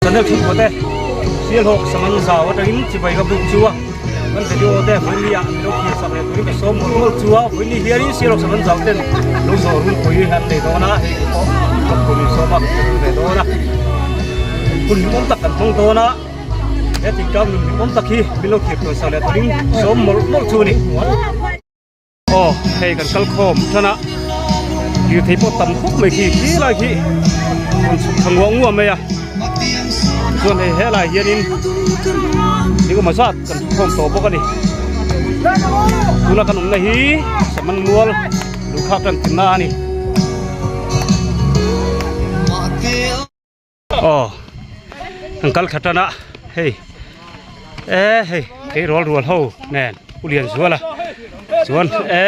Channel chhungkaw te Sialhawk Saman Zau atangin chibai ka buk chu a, kan video te vawiin ah min lo thlir sak leh turin ka sawm mawlh mawlh chu a, vawiin hianin Sialhawk Saman Zau ten lo zawh runpui an nei dawn a, hei pawh ka kum sawm a ka tel ve dawn a, hun hlimawm tak kan hmang dawn a, he tingkang nun hlimawm tak hi min lo thlir tawn sak leh turin sawm mawlh mawlh chu a ni. Aw hei kan kal khawm tan a lirthei pawh tam khawp mai khi khi lai khi rawn chhuk thla nguah nguah mai a chuan hei helai hianin engemaw zat kan khawm tawh bawk a ni tuna kan awmna hi saman mual luhkhak tan tinna a ni. Aw kan kal thla tan a hei e hei thei rual rual ho nen u lian zual a chuan e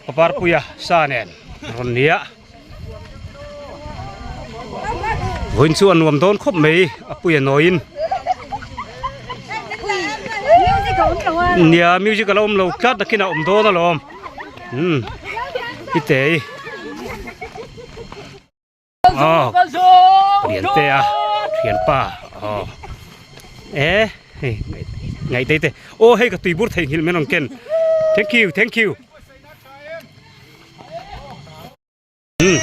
paparpuia sa nen rawn ni a vawiin chu a nuam dawn khawp mai a puia nawiin nia music a lo awm lo tlat nakin a awm dawn alawm umm i tei. Aw lian te a thianpa aw e hei ngaih te te aw hei ka tuibur theihnghilh mai rawn ken thank you thank you um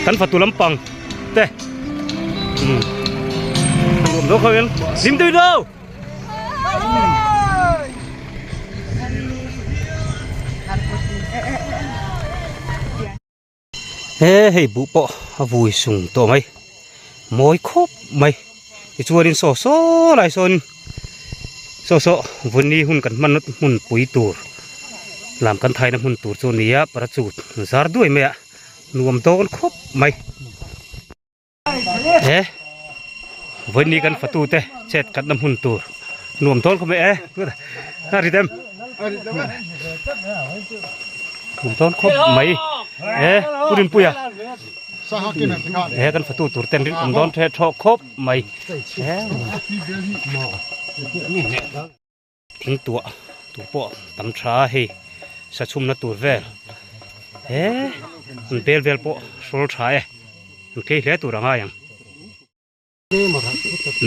kan fatu lampang te um nuam zawk ho hian hlim tui lo. He hei buh pawh a vui sung tawh mai mawi khawp mai tichuanin saw saw lai sawn saw saw vawni hun kan hman hmun pui tur lam kan thaina hmun tur chu a ni a parachute zar duai mai a nuam dawn khawp mai. He vawini kan fatu te chet katna hmun tur nuam dawn khawp mai e a ri dem nuam dawn khawp mai e pu Rinpuia he kan fatu tur ten rin awm dawn the thawk khawp mai thing tuah tur pawh tam tha a hei sa chhumna tur vel he an bel vel pawh hrawl tha e an phei hle tur a ngai ang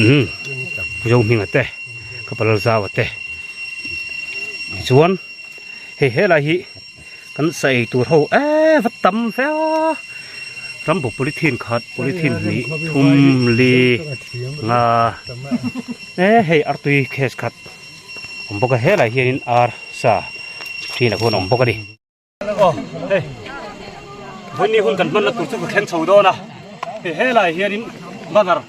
umm Zohminga te ka palal zau a te tichuan hei helai hi kan sa ei tur ho eee va tam fe a rambo polythene khat polythene hnih thum li nga. E hei artui case khat awm bawk a helai hianin ar sa thin a khawn awm bawk a ni. Aw hei vawiin ni hun kan hmanna tur chu ka thleng chho dawn a hei helai hianin banner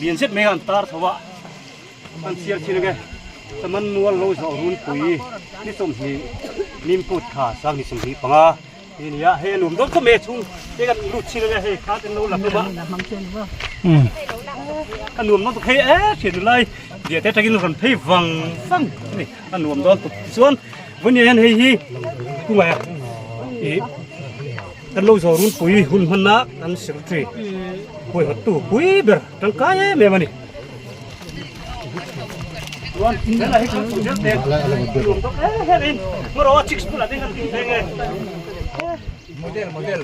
lian zet mai a an tar chho a an chhiar thin ange Saman mual lo zawh runpui ni 20 Nimput kha sang ni 25 hi a ni a hei a nuam dawn khawp mai a chhung te kan lut chhin ania hei kha ten lo la hlawm a umm a nuam dawn tuk hei e thian lai bia te atangin rawn phei vang vang ani a nuam dawn tuk tichuan vawiin hian hei hi kungai a ih kan lo zawh runpui hun hmanna kan secretary huaihawttu pui ber tangkai em em a ni. Chuan helai hi kan zel te nuam deuh em em in hmaraw a chicks bulah te hian kan ding thei nge Model model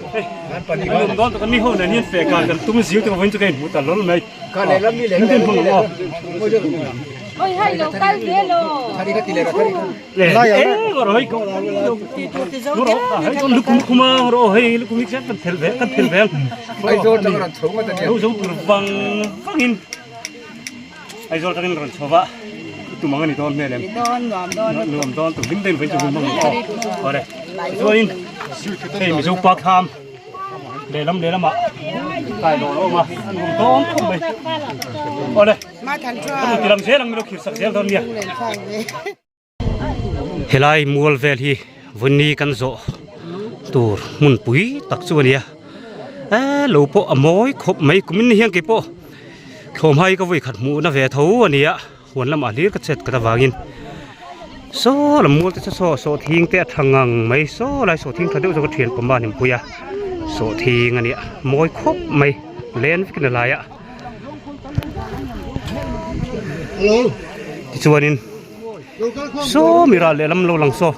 nuam dawn tak a mi ho nen hian feh kan kan tum zing te vawiin chu ka inhmu ta lawlh mai min din hmang ang aw Oi hai lo kal ve lo. Aizawl tang rawn chho ngawt a nia. Aizawl tangin rawn chho va i tum ang a ni dawn hmel em? Nuam dawn tum hlim deuhin vawiin chu hun hmang ang aw. Awle tichuanin hei Mizo pa thlam lehlam lehlamah kailawn a awm a, a nuam dawn khawp mai. Awle ka rawn ti lam zel ang min lo khir sak zel dawn nia. Helai mual vel hi vawiin kan zawh tur hmun pui tak chu a ni a eee lo pawh a mawi khawp mai kumin hian kei pawh thlawmhai ka vawi khat hmuhna ve tho a ni a huan lamah hlir ka chet khat avangin saw lam mual te chu saw sawhthing te a tha ngang mai saw lai sawhthing tha deuh zawk a thian pawm a an inpui a sawhthing a nia mawi khawp mai len vekin a lai a. Tichuanin saw mi ral lehlam lo lang saw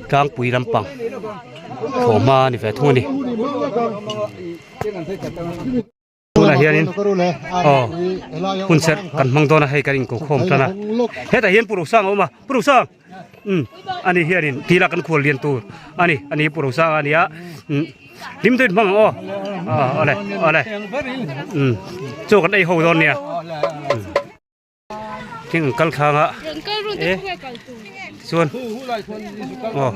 tlangpui lampang thlawhhma a ni ve thung a ni. Tunah hianin aw hun serh kan hmang dawn a hei kan inkokhawm tan a hetah hian Pu Rosanga a awm a Pu Rosang umm ani hianin tila kan khual lian tur ani ani Pu Rosanga a nia umm hlim deuhin hmang ang aw aw awle awle umm chaw kan ei ho dawn nia. Thing an kal thlang a e chuan aw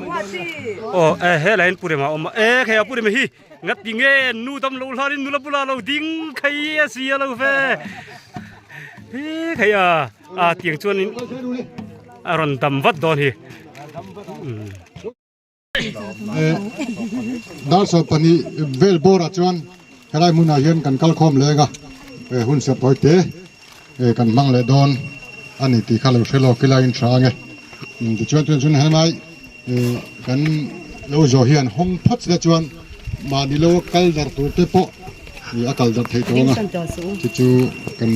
aw e helai in purema a awm a e khei a purema hi ngati nge nu dam loh hlanin nula bulah lo ding khai a si a lo ve he khei a a tiang chuanin a rawn dam vat dawn hi. Dar 12 vel bawrah chuan helai hmunah hian kan kal khawm leng a, hun serh thawi te kan hmang leh dawn a ni tih kha lo hre lawk ila in tha ange. Tichuan tun chun helai kan lo zawh hian hawng phawt se chuan mahni lo kal darh tur te pawh a kal darh theih tawh ang a, chu chu kan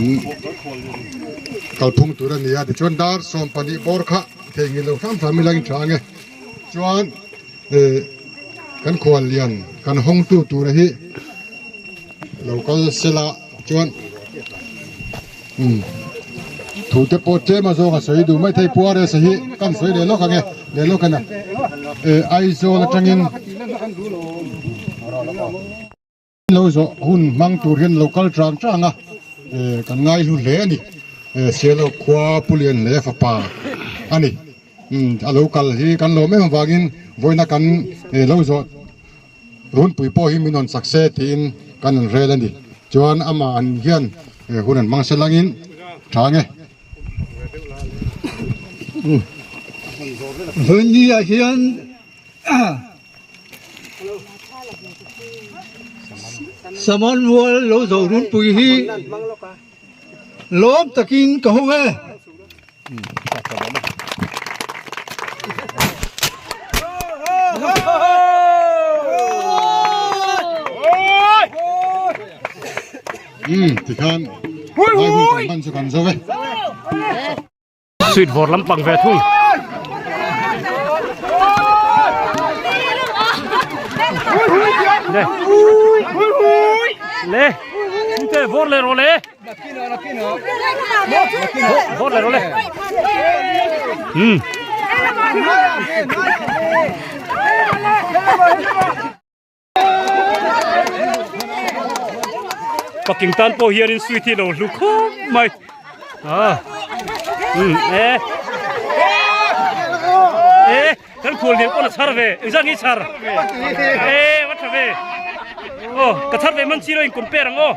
kalphung tur a ni a. Tichuan dar 12 bawr kha theihnghilh lo hram hram ila in tha ange. Chuan eh kan khual lian kan hawngtu tura hi lo kal sela chuan umm thu te pawh tlem a zawng a sawi duh mai thei puar e sa hi kan sawi leh lawk ang e leh lawk a na eh Aizawl atangin Lo zawh hun hmang tur hian lo kal chang chang a, kan ngaihlu hle a ni. Sialo khua Pu Lian hle fapa a ni. A lo kal hi kan lawm em avangin vawiina kan lo zawh runpui pawh hi min rawn chak se tiin kan rawn rel a ni. Chuan amah an hian hun an hmang se langin tha ang e. Vawinia hian Saman mual lo zo runpui hi lawm takin ka hawng e. Umm tikhan lai hun kan hman chu kan zo e. Sweet vawr lampang ve thung. Le. Le. Te vawr le ro le. Vawr le ro le. Hmm. Paking tan pawh hianin sweet hi lo hlu khawp mai ah um e e kan khual lian pawn a chhar ve engzat nge i chhar e va tha ve aw ka chhar ve man chi lo in compare ang aw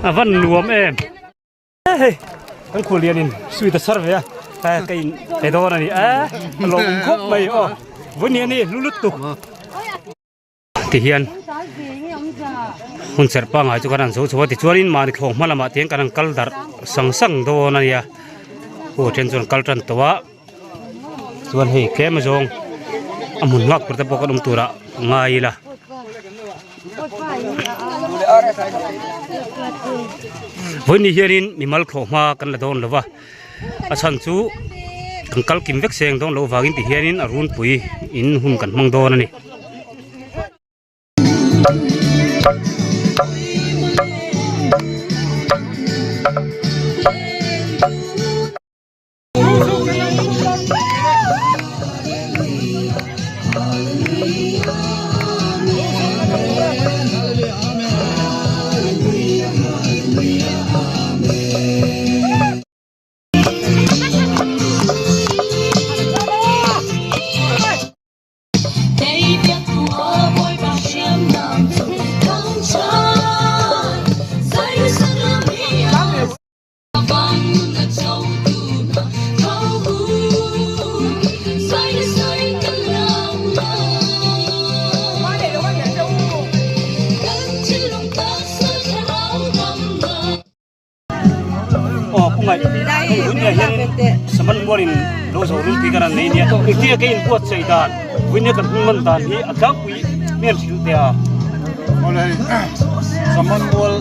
a van nuam em. Hei kan khual lianin sweet a chhar ve a ka in pe dawn a ni a a lo awm khawp mai aw vawiin hi a ni hlu lutuk tihian hun serh pangai chu kan han zo chho a tichuanin mahni thlawh hma lamah te hian kan han kal darh sang sang dawn a nia aw then chuan kal tan tawh a chuan hei tlem azawng a hmun nghak tur te pawh kan awm turah ngai ila. Vawiin hianin mimal thlawh hma kan la dawn lo va a chhan chu kan kal kim vek seng dawn loh vangin ti hianin a runpui in hun kan hmang dawn a ni. Aw pu ngaih hei hun nia hian saman mualin lo zo runpui kan han nei nia engtia ka inbuatsaih dan vawinia kan hun man dan hi a tlangpui hmel hrilh teh a. Awle hei saman mual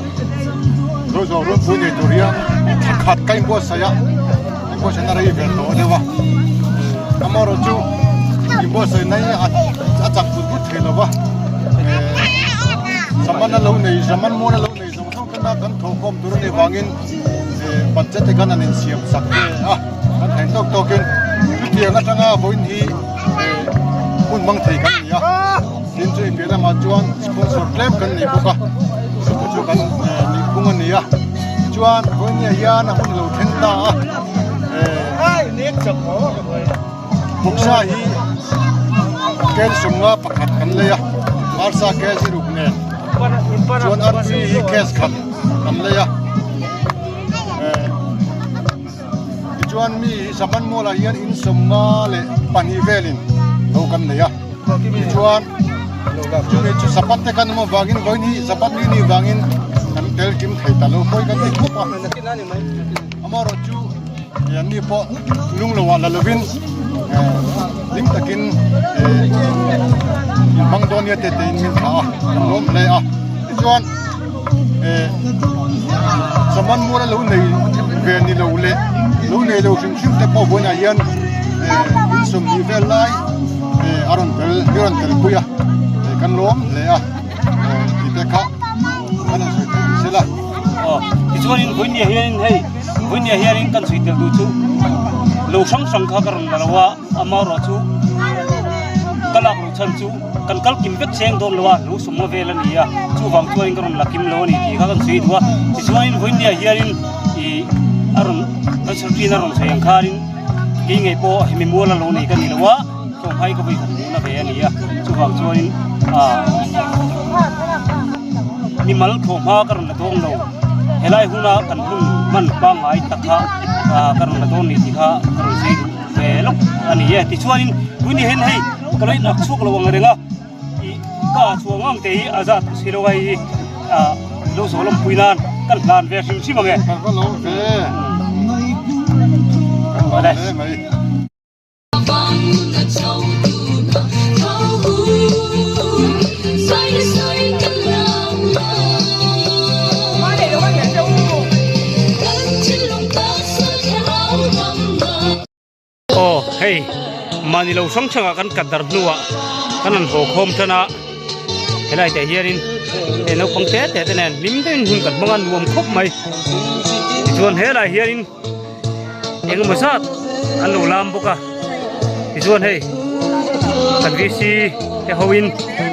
lo zo runpui nei tur hian thla khat ka inbuatsaih a inbuatsaihna rei ve tawh deuh a amaherawhchu. Inbuatsaihna hi a chak vut vut thei lo va, zaman a lo nei, zaman mual a lo nei zawng zawng tana kan thawhkhawm tur a nih vangin budget te khan an insiam sak ve a, kan theih tawk tawkin chutiang atanga vawiin hi hun hmang thei kan ni a, tin chu piah lamah chuan sponsor tlem kan nei bawk a, chu chu kan nihphung a ni a, tichuan vawiin hian a hun a lo thleng ta a. Vawksa hi kel sawmnga pakhat kan lei a, arsa kel hi ruk nen chuan artui hi case khat kan lei a tichuan mi hi saban mual ah hian in sawmnga leh pahnih velin lo kan nei a tichuan chumi chu sapat te kan awm avangin vawiin hi sapat ni ni vangin kan tel kim thei ta lo pawi kan ti khawp a amaherawhchu. Anni pawh lung lo ah la lovin hlim takin inhmang dawn nia te tein min thlah a, kan lawm hle a. Tichuan saman mual a lo nei ve ni lo leh lo nei lo hrim hrim te pawh vawiinah hian in sawmhnih vel lai a rawn tel i rawn tel pui a, kan lawm hle a tih te kha kan han sawi theih zel a. Aw tichuanin vawiinah hianin hei. Vawinia hianin kan chhui tel duh chu lo hrang hrang kha ka rawn la lo a, amaherawh chu ka lak loh chhan chu kan kal kim vek cheng dawn lo a, lo sawmna vel a ni a, chuvang chuanin ka rawn la kim lo a ni tih kha kan chhui duh a. Tichuanin vawinia hianin ih a rawn kan secretary in a rawn sawi ang khanin kei ngei pawh hemi mual a lo nei ka ni lo a, tlawmhai ka vawi khat hmuhna ve a ni a, chuvang chuanin ah mimal thlawhhma ka rawn la dawng lo. Helai huna kan hun hman pangngai tak kha ka rawn la dawn ni tih kha ka rawn sawi duh ve lawk a ni e. Tichuanin tun ni hian hei ka lo inhak chhuak lo ang reng a, ih ka ah chhuah ngang te hi a zat a si lo a hei hi lo zawh lawmpui nan kan hlan ve hrim hrim ang e. Kan va lo ve. Kan va hle mai. Aw hei mahni lo hrang hrangah kan kat dar hnuah kan han haw khawm tan a helai teh hianin hei naupang te te te nen hlim deuhin hun kan hmang a nuam khawp mai tichuan helai hianin. Engemaw zat an lo lam bawk a tichuan hei kan VC te ho in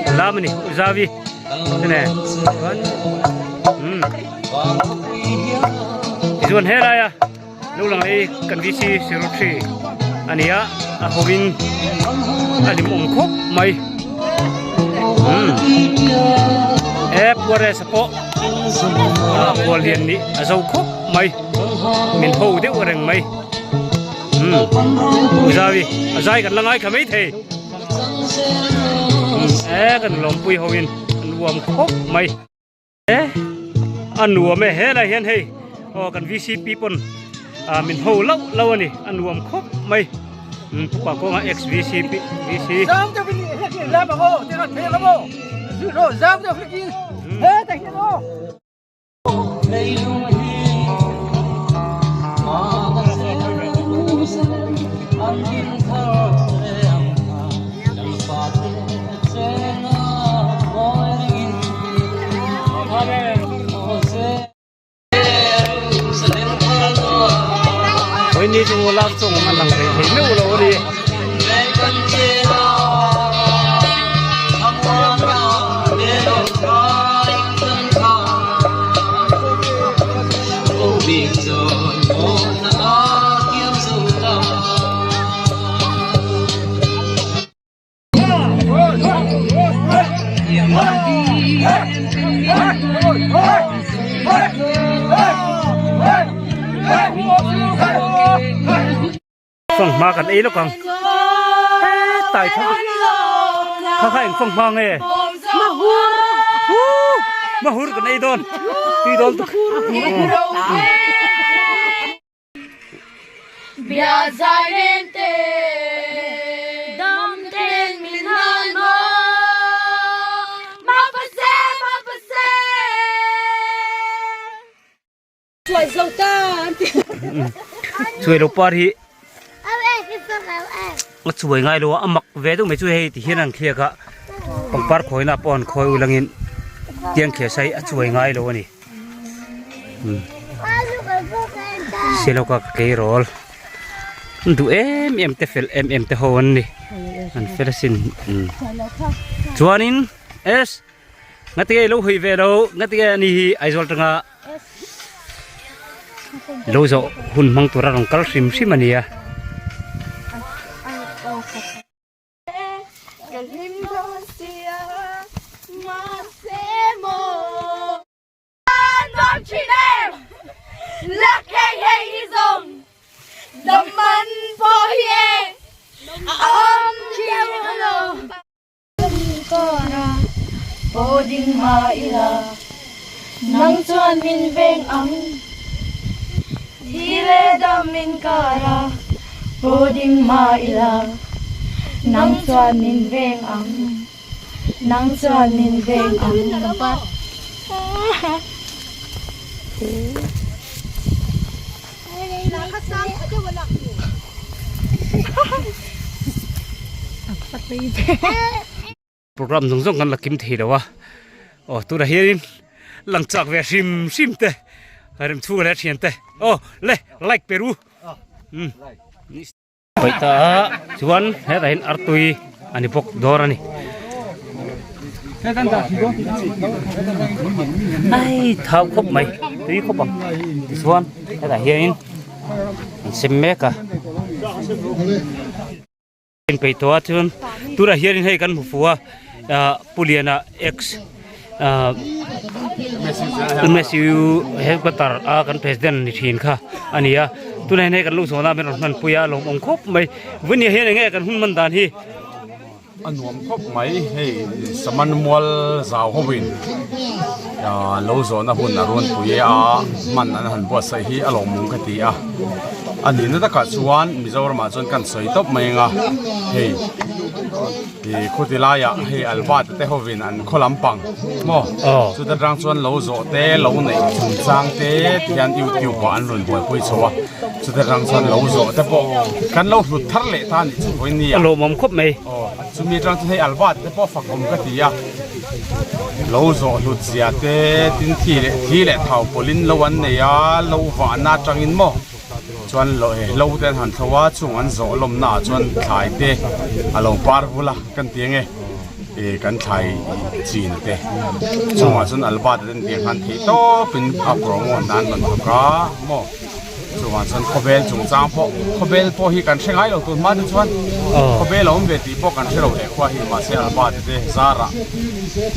an lam a ni Uzavi te nen chuan umm tichuan helai a lo lang leh hi kan VC secretary a ni a a ho in a hlim awm khawp mai umm e puaresa pawh a khuallian nih a zo khawp mai. Min ho deuh reng mai. Umm Uzawi a zai kan la ngai kha mai thei. Umm e kan lawmpui ho in an uam khawp mai. E a nuam e helai hian hei aw kan VCP pawn ah min ho lauh lauh a ni a nuam khawp mai. Umm pupa kawnga ex VCP VC. Ni chu lak chung a lang thei thei meuh lo a ni. Fanghma kan ei lawk ang hetlai kha kha kha eng fanghma nge mahur kan ei dawn tui dawn tuk Chuai lo par hi. A chuai ngai lo a, a mak ve deuh mai chu hei ti hian an thliak a, pangpar khawina pawh an khawi ulangin tiang thliah sai a chuai ngai lo a ni. Siloka ka tleirawl an duh em em te fel em em te ho an ni an fel asin chuanin s ngatinge ilo hawi ve lo ngatinge ani hi Aizawl tanga Lo zawh hun hmang tura rawn kal hrim hrim a ni a. Nang chuan min veng ang Thi leh dam min kar a Paw ding mah ila Nang chuan min veng ang Nang chuan min veng ang. Program zawng zawng kan la kim thei lo a aw tunah hianin lang chak ve hrim hrim te rem chhunga leh thian te aw le like pe ru um paih ta a chuan hetah hian artui a ni bawk dawr a ni ai thau khawp mai tui khawp ang tichuan hetah hianin an sem mek a. Inpeih tawh a chuan tunah hianin hei kan hmu fuh a ah Pu Liana ex ah M_S_U headquarter a kan president ni thin kha a ni a tunah hian hei kan lo zawhna min rawn hmanpui a lawmawm khawp mai vawini hian eng nge kan hun hman dan hi. A nuam khawp mai hei saman mual zau ho in ah lo zawhna hun a rawn pui a hman an han buatsaih hi a lawmawm ka ti a a nihna takah chuan Mizoramah chuan kan sawi tawp mai ang a hei ih khuti laiah hei Albert te hovin an khaw lampang maw chuta tang chuan lo zawh te lo neih chungchang te tihian youtube ah an rawn buaipui chho a. Chuta rang chuan lo zawh te pawh kan lo hlut thar leh ta anih chu vawiin nia. A lawmawm khawp mai. Aw, chumi atang chuan hei Alva te pawh fak awm ka ti a. Lo zawh hlut zia te, tin thi leh thi leh thau pawlhin lo an nei a, lo vahna atangin maw chuan lo lo te an han thlo a, chung an zawh lawmna ah chuan thlai te a lo par vul a kan ti ange ih kan thlai chin te chungah chuan Alva te ten tiang khan theih tawpin a promote nan an rawn thawk a maw. Chuvang chuan khawvel chungchang pawh khawvel pawh hi kan hre ngai lo tun hma te chuan khawvel a awm ve tih pawh kan hre lo leh khua hi mahse Alba te te zarah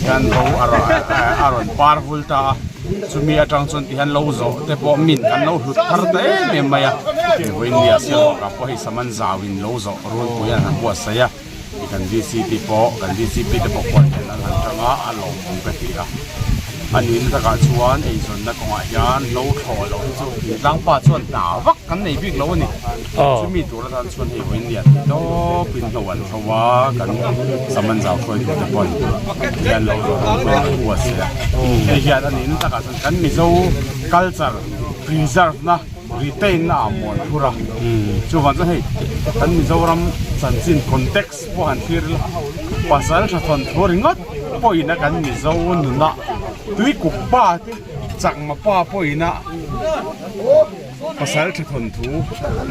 hian ro a a rawn par vul ta a chumi atang chuan tihian lo zawh te pawh min kan lo hlut thar ta em em mai a vawiin sialhawkah pawh hei saman zauin lo zawh runpui an han buatsaih a kan VCP pawh kan VCP te pawh khuan hian an han tang a a lawmawm ka ti a a nihna takah chuan eizawnna kawngah hian lo thlawh loh hi chu tlangpa chuan hna vak kan nei bik lo a ni chumi tur atan chuan hei vawiin lian ti tawpin hlo an thlo a kan saman zau hruaitu te pawn hian lo zawh an pawh an buatsaih a hei hian a nihna takah chuan kan Mizo culture preserve na. Retain na ah mawn phur a, chuvang chuan hei kan Mizoram chanchin context pawh han thlir ila, pasal tha thawn thu ringawt pawhin a kan Mizo nuna tuikuk pa te chakma pa pawhin a pasal tha thawn thu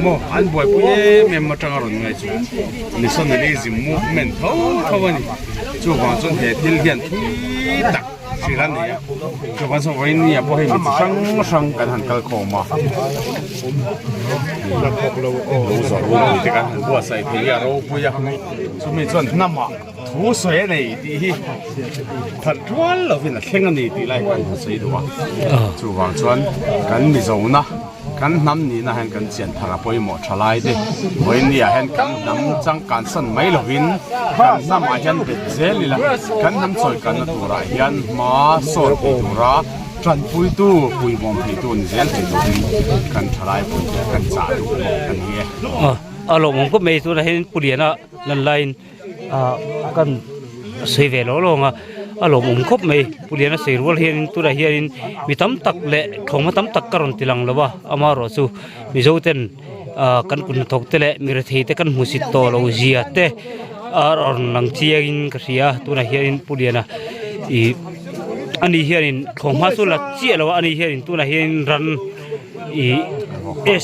maw an buaipui em em atanga rawn ngaih chu missionarism movement tho tho a ni, chuvang chuan he thil hian thui tak. Hrilh a nei a, chuan saw vawiin ni ah pawh hei mi chi hrang hrang kan han kal khawm a, lo zawh ropui te kan han buatsaih thei a ropui a, chumi chuan hnamah thu sawi a nei tih hi that rual lovin a thleng a ni tih lai kan han sawi duh a, chuvang chuan kan Mizona. Kan hnam nihna hian kan chian thar a pawimawh tha lai te. Vawiin ni ah hian kan hnam changkan san mai lovin kan hnamah hian bet zel ila kan hnam chawikanna turah hian hma sawn thei tura tanpuitu puibawm theitu ni zel thei turin kan thalai puite kan chah duh bawk a ni e. A lawmawm khawp mai tunah hian Pu Liana lan laiin kan sawi ve lo lawng a a lawmawm khawp mai Pu Liana sawi rual hianin tunah hianin mi tam tak leh thawmhnaw tam tak ka rawn ti lang lo a amaherawhchu Mizo ten. ah kan kut hnathawk te leh mi rethei te kan hmusit tawh lo zia te a rawn lang chiang in ka hria tunah hianin Pu Liana ih ani hianin thlawhhma chu la chiah lo a ani hianin tunah hianin ran ih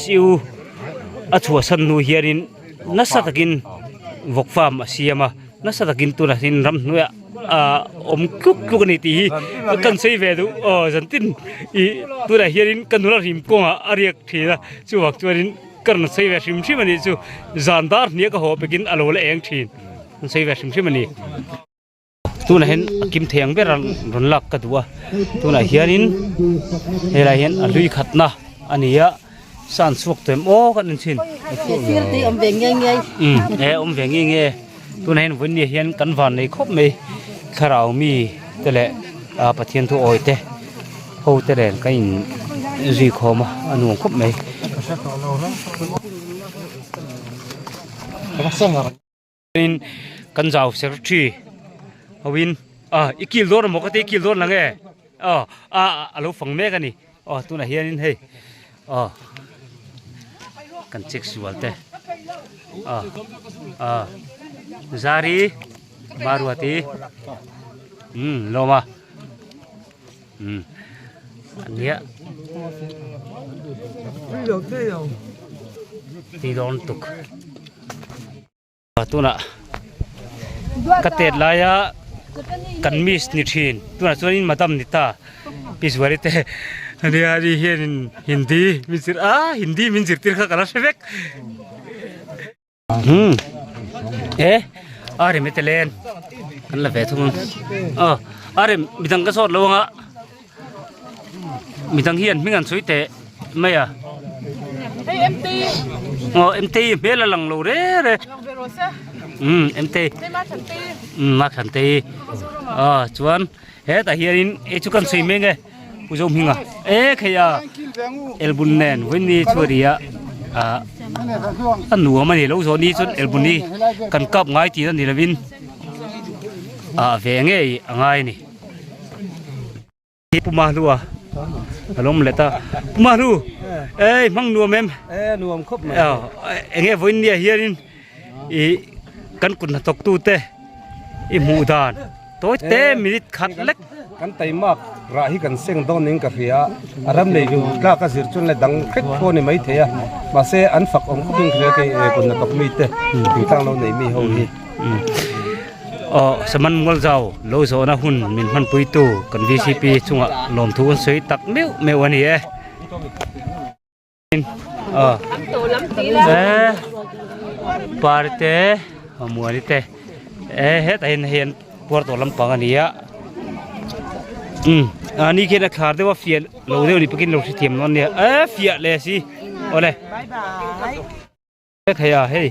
S_U a chhuahsan hnu hianin nasa takin vawk farm a siam a nasa takin tunah hian ramhnuaiah ah awm tluk tluk a ni tih hi kan sawi ve duh aw zantin ih tunah hianin ka nula hrim kawngah a riak thin a chuvang chuanin ka rawn sawi ve hrim hrim a nih chu zan dar hniah ka haw pekin a lo la eng thin an sawi ve hrim hrim a ni. Tunah hian a kim thei ang ber a rawn lak ka duh a tunah hianin helai hian a hlui khatna a ni a san chhuak tawh em aw kan en chhin umm e awm ve nge nge tunah hian vawiin ni ah hian kan van nei khawp mai thlarau mi te leh ah Pathian thu awi te ho te nen kan in zui khawm a a nuam khawp mai. In kan zau secretary hoin ah i kil dawn emaw ka ti i kil dawn lang e aw a a lo fang mek a ni aw tunah hianin hei aw kan check sual te aw aw zari maruati umm lawm a umm ania ti dawn tuk. Tunah ka tet laia kan miss ni thin tunah chuanin madam ni ta pi Zuali te ania ani hianin hindi min zir a hindi min zirtir kha ka la hre vek umm e a rem e telen kan la ve thung aw a rem midang ka sawt lo anga midang hi an hming an sawi teh mai a aw MT hmel a lang lo re re umm MT umm ma than te aw chuan hetah hianin hei chu kan sawi mek e Pu Zohminga e khei a elbun nen vawiin ni chu a ri a ah a nuam a ni lo zawh ni chuan elbun hi kan kap ngai tih a ni lovin ah ve ngei a ngai a ni. Pu Mahlu a a lawm let a Pu Mahlu ei hmang nuam em e nuam khawp mai enge vawiin nia hianin i kan kut hnathawk tu te i hmuh dan tawi te minute khat lek kan taimak rah hi kan seng dawn in ka hria a ram nei lu tlak a zir chuan le dang hret pawh a ni mai thei a mahse an fak awm khawp in ka hria kei kut hnathawk mi te thingtlang lo nei mi ho hi. Aw Saman Mualzau lo zawhna hun min hmanpuitu kan VCP chungah lawmthu kan sawi tak meuh meuh a ni e. Aw e Pari te Muani te e hetah hian hei an puar tawh lampang a ni a umm a ni khian a thlar deuh a fiah lo deuh ni pakin lo hrethiam dawn nia e fiah leh si awle. Thei a hei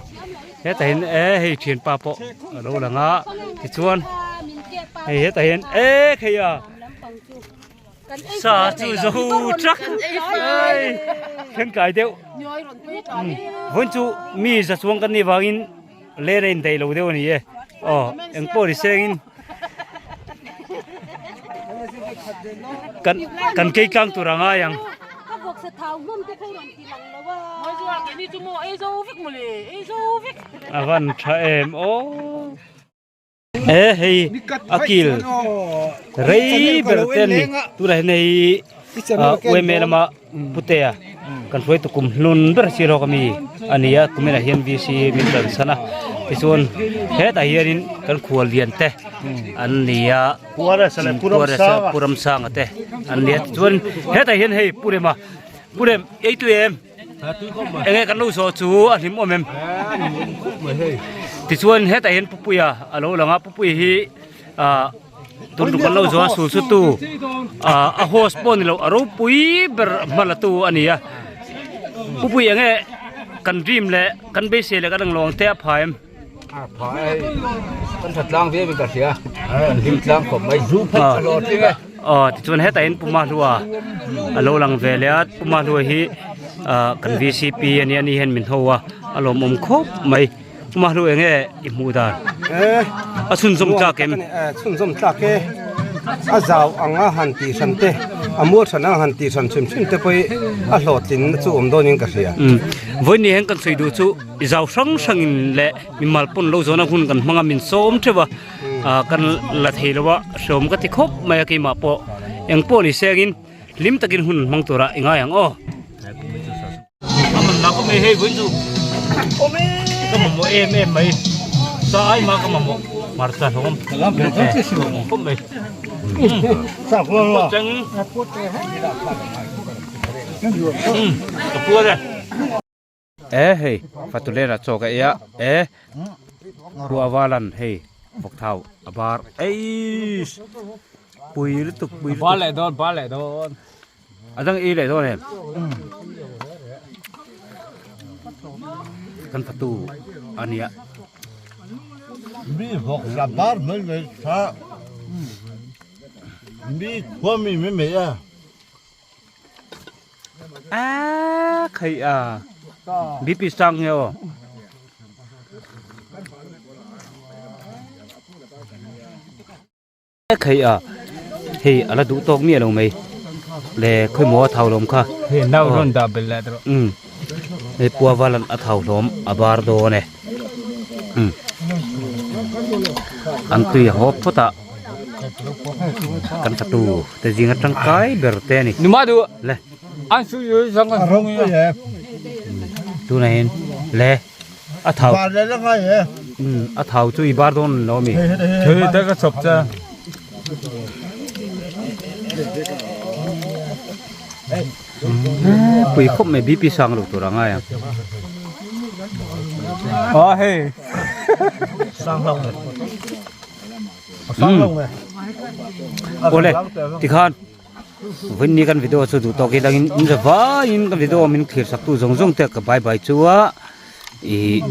hetah hian e hei thianpa pawh a lo lang a tichuan hei hetah hian e khei a sa chu zo trak ei thleng kai deuh vawiin chu mi za chuang kan nih vangin len a indaih lo deuh a ni e aw engpawh ni sengin kan kan kei tlang tur a ngai ang. A van tha em aw e hei a kil rei ber te ani tunah hian hei uaime lama putea kan hruai tu kum hlun ber si lawk ami ani a kuminah hian VC min tan san a tichuan hetah hianin kan khual lian te an ni a Puram sanga te an ni a tichuan hetah hian hei Purema Purem ei tui em enge kan lo zawh chu a hlim awm em tichuan hetah hian Pupuia a lo lang a Pupuia hi ah tun tum kan lo zawh a sul chu tu ah a host pawh ni lo a ropui ber hma la tu a ni a Pupuia enge kan dream leh kan beisei leh kan ang te a pha em. A pha e kan tha tlang viau in ka hria kan hlim tlang khawp mai zu phei a hlawh tling e. Aw tichuan hetah hian Puma Hlua a lo lang ve leh a Puma Hlua hi ah kan VCP a nia ni hian min ho a a lawmawm khawp mai Puma Hlu enge i hmuh dan a chhunzawm tlak em? Chhunzawm tlak e a zau ang a han tih hran te a mual hran ang a han tih hran hrim hrim te pawh hi a hlawhtlin na chu awm dawn in ka hria. Vawiin hian kan sawi duh chu i zau hrang hrangin leh mimal pawn lo zawhna hun kan hmang a min sawm theuh a ah kan la thei lo a hreawm ka ti khawp mai a keimah pawh eng pawh ni sengin hlim takin hun hmang turah i ngai ang aw. A man la khawp mai hei vawiin chu ka mamawh em em mai sa ai mah ka mamawh hmarcha hlawm khawp mai cheng ka puar e e hei fatulena chaw ka ei a e huavalan hei vawkthau a bar eiss pui lutuk pui lutuk bar leh dawn bar leh dawn A dang ei leh dawn em? Kan fatu a nia. Mi vawk sa bar mai mai tha. Mi khua mi mai mai a. A khai a. BP sang nge aw. Khei a hei ala duh tawk miah lo mai le khawimaw a thau hlawm kha hei nau rawn dah belh leh tawh um hei pua val a thau hlawm a bar dawn e um an tui a hawp phawt a kan fatu te zinga tangkai ber te a ni numa duh le an su yu sang an rawng e tunah hian le. A thau. Bar le la ngai e. Um a thau chu i bar dawn lo mi. Thei ta ka chop cha. Pui khawp mai BP sang lo tur anga ya. A hei. Sang lo nge. Sang lo nge. Ole tikhan Vawiin kan video chu duh tawk ilangin in za vaiin kan video min thlir sak tu zawng zawng te ka bye bye chu a ih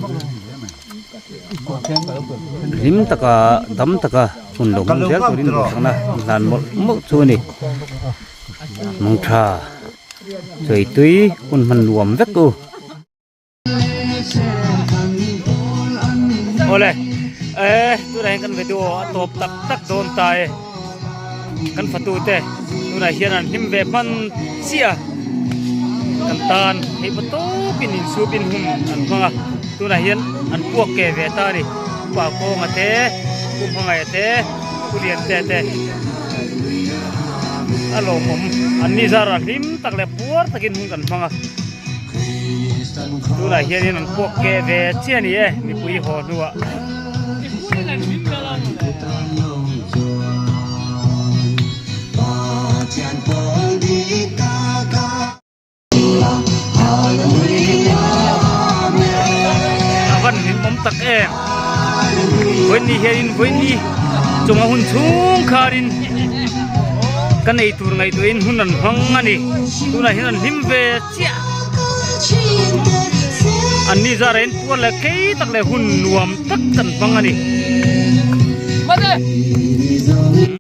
hlim taka dam taka hun lo hmang zel turin duhsakna hlan mawlh mawlh chu a ni mangtha chawi tui hun hman nuam vek u. Awle eh tunah hian kan video a tawp tak tak dawn ta e kan fatu te tunah hian an hlim ve hman chiah a kan tan hei pawh tawpin insupin hun an hmang a tunah hian an puak ke ve ta a ni pa kawnga te pu hmangaih te pu lian te te a lawmawm an ni zarah hlim tak leh puar takin hun kan hmang a. Tunah hianin an puak keh ve chiah a ni e mipui haw hnuah. A van hlimawm tak em vawiin ni hianin vawiin ni chunga hun chhung kharin kan ei tur ngaihtuahin hun an hmang a ni tunah hian an hlim ve chiah an ni zar ah hian puar leh kei tak leh hun nuam tak kan hmang a ni.